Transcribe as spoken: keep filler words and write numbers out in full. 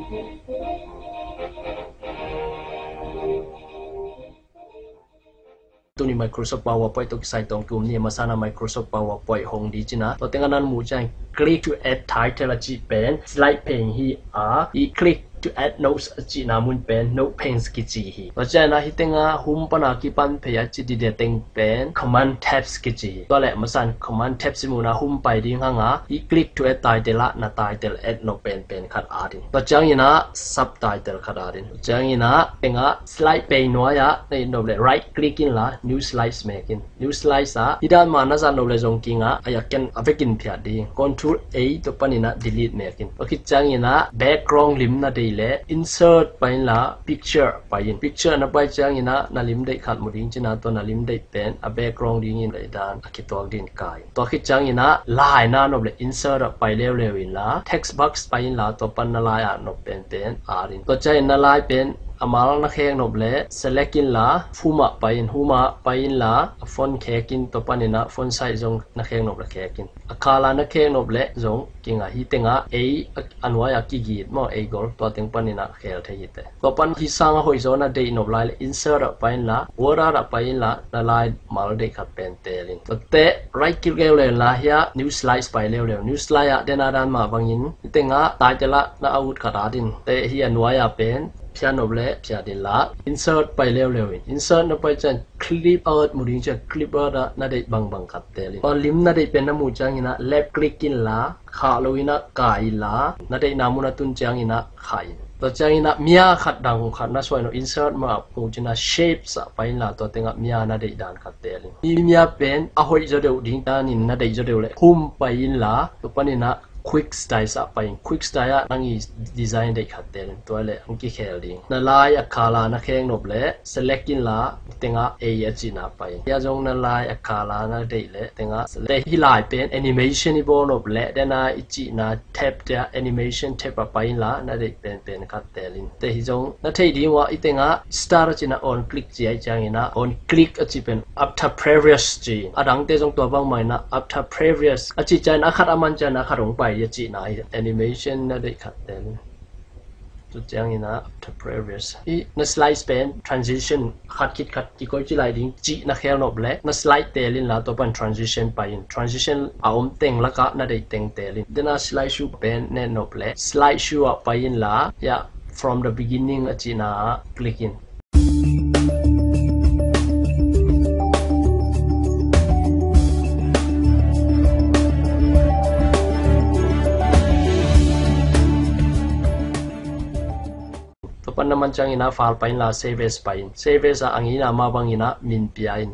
Tuni Microsoft PowerPoint tawh kisai tawng tum ni, masana Microsoft PowerPoint hong di cina. Tua tengah nan muh ciang click to add title a cih pen slide pane hi a, i click to add notes a cihna mun pen note panes kici hi. Tua ciangin ah hih tengah home pana kipan phei a ci dide teng pen command tabs kici hi. Tua leh masan command tabs i muhna home pai ding hang a, i click to add title ah na title add nop penpen khat at in. Tua ciangin ah subtitle khat at in. Tua ciangin ah tengah slide pane nuai ah na it nop leh right click inla new slides mek in. New slides ah hih dan mah na zat nop leh zong kingah, a yak ken a vekin phiat ding. Control A tua panin ah delete mek in. Tua khit ciangin ah background lim na deih leh insert pai inla picture pai in. Picture na pai ciangin ah na lim deih khat mu ding cina, tua na lim deih pen a background dingin deih dan a kituak dingin kai. Tua khit ciangin ah lai na nop leh insert ah pai leuleu inla text box pai inla tua pan na lai at nop penpen at in. Tua ciangin na lai pen a mal na khek nop leh select inla home ah pai in. Home ah pai inla a font khek in, tua panin ah font size zong na khek nop leh khek in. A color na khek nop leh zong kingah, hih tengah ei a nuai a kigit maw, ei gol, tua teng panin ah khel thei hi teh. Tua pan hih sang a hoih zaw na deih nop lai leh insert ah pai inla word art ah pai inla na lai mal deih khat pen tel in. Tua teh right click leuleu inla hih ah new slides pai leuleu. New slide ah den a dan mah bangin hih tengah title ah na a ut khat at in. Teh hih a nuai ah pen phiat nop leh phiat inla insert pai leuleu in. Insert na pai ciang clip art mu ding ciang clip art ah na deih bangbang khat tel in. Tua lim na deih pen na muh ciangin ah left click inla khah lo in ah kai inla na deihna mun a tun ciangin ah khah in. Tua ciangin ah mia khat dang khat na suai nop, insert mah ah mu cina shapes ah pai inla tua tengah mia na deih dan khat tel in. Hih mia pen a hoih zaw deuh ding danin na deih zaw deuh leh home pai inla tua panin ah quick styles ah pai in. Quick style ah nang i design deih khat tel in, tua leh hong kikhel ding. Na lai a color na khek nop leh select inla tengah ei a cihna pai in. Hih ah zong na lai a color na deih leh tengah select. Hih lai pen animation i bawl nop leh den a i cihna tab te ah animation tab ah pai inla na deih penpen khat tel in. Teh hih zong na theih ding uh ah hih tengah start a cihna on click ci ahih ciangin ah on click a cih pen after previous ci in. A dangte zong tua bangmah in ah after previous a cih ciangin a khat a man ciangin a khat hong pai a cihna hi. Animation na deih khat tel in. Tua ciangin ah after previous, hih na slides pen transition khat khit khat kikoih ci lai ding cih na khel nop leh na slide tel inla tua pan transition pai in. Transition a om teng lakah na deih teng tel in. Den a slide show pen na et nop leh slide show ah pai inla hih ah from the beginning a cihna ah click in. Tua pan na man ciangin ah file pai inla save as pai in. Save as ah a ngeina mah bangin ah min pia in.